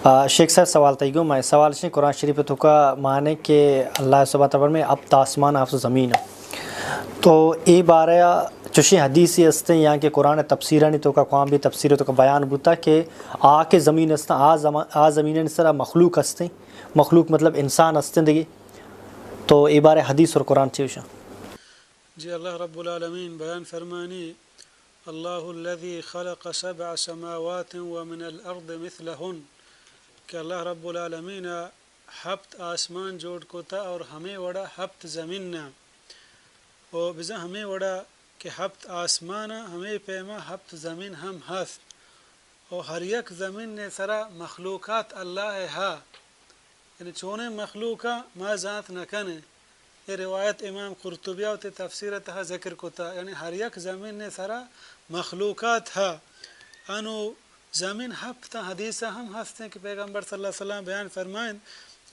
آ، شیخ صاحب، سوال تئی گوں، مئے سوال اش انت، قرآن شریف ءِ توکا مان انت کہ اللہ سبحانہ وتعالی فرمائے، ہپت آسمان، ہپت زمین۔ تو اے بارہ ءَ چوشیں حدیثے ہستیں یا کہ قرآن ءِ تفسیرانی توکا، قرآن ءِ تفسیر ءِ توکا بیان بوتا کہ آ کہ زمین ہستاں، آ زما-، آ زمینانی سرا مخلوق ہستیں، مخلوق مطلب انسان ہستیں دگہ۔ تو اے بارہ ءَ حدیث اور قرآن چے گوشاں؟ جی، اللہ رب العالمین بیان فرمانی، اللہ الذی خلق سبع سماوات ومن الارض مثلہن، کہ اللہ رب العالمین ءَ ہپت آسمان جوڑ کتا اور ہمے وڑا ہپت زمین ءَ، و بزاں ہمے وڑا کہ ہپت آسمان ءَ، ہمے پیما ہپت زمین ہم ہست، و ہر یک زمین ءِ سرا مخلوقات اللہ ءِ ہا۔ یعنی چونیں مخلوق ءَ ما زانت نہ کنیں۔ اے روایت امام قرطبی ءَ وتی تفسیر ءِ تہا ذکر کتا، یعنی ہر یک زمین ءِ سرا مخلوقات ہا۔ انو زمین ہپت، حدیث ءَ ہم ہستیں کہ پیغمبر صلی اللہ علیہ وسلم بیان فرمائیں،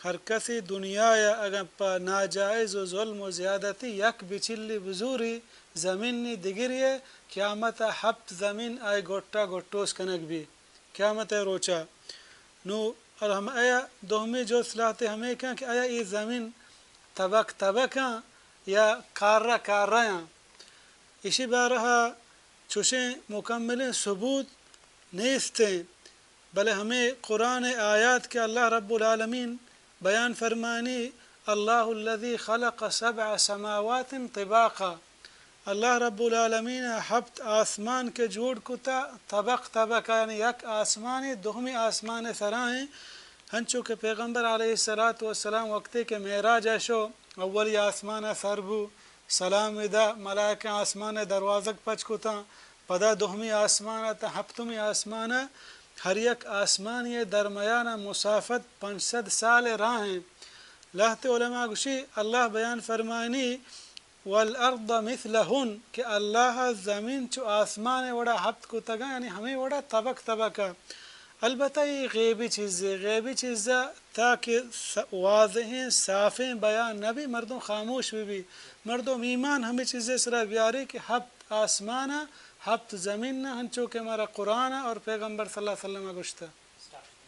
ہر کسی دنیا ءَ اگاں پہ ناجائز و ظلم و زیادتی یک بچلی بزوری زمینی دگری ءَ، قیامت ءَ ہپت زمین آئی گٹا گٹوس کنگ بی۔ قیامت ءِ روچا۔ نو، اور ہم آیا دومی جست لہتے ہمے کن کہ آیا اے زمین طبق طبق آں یا کارہ کارہ آں؟ ایشی بارہ ءَ چوشیں مکملیں ثبوت نیستیں، بلے ہمے قرآن ءِ آیات کہ اللہ رب العالمین بیان فرمانی، اللہ الذی خلق سبع سماوات طباقا، اللہ رب العالمین ءَ ہپت آسمان کہ جوڑ کتا، طبق طبق ءَ، یعنی یک آسمانے دومی آسمان ءِ سرا ایں، ہنچو کہ پیغمبر علیہ الصلوۃ والسلام وقتے کہ معراج ءَ شو، اولی آسمان ءَ سر بو، سلام ادا، ملائکہ آسمان ءِ دروازگ پچ کتاں، پدا دومی آسمان ءَ تا ہپتمی آسمان ءَ، ہر یک آسمانی ءِ درمیان ءَ مسافت پنچ سد سال ءِ راہ ایں۔ لہتے علماء گوشی، اللہ بیان فرمانی، والارض مثلہن، کہ اللہ ءَ زمین چو آسمان ءِ وڑا ہپت کتگاں، یعنی ہمے وڑا طبق طبق ءَ۔ البتہ اے غیبی چیزے، غیبی چیز ءَ تاکہ س-، واضحیں، صافیں بیان نہ بی، مردم خاموش بہ بی۔ مردم ایمان ہمے چیزے سرا بیاری کہ ہپت آسمان ءَ، ہپت زمین ءَ، ہنچو کہ مارا قرآن ءَ اور پیغمبر صلی اللہ علیہ وسلم ءَ گوشتہ۔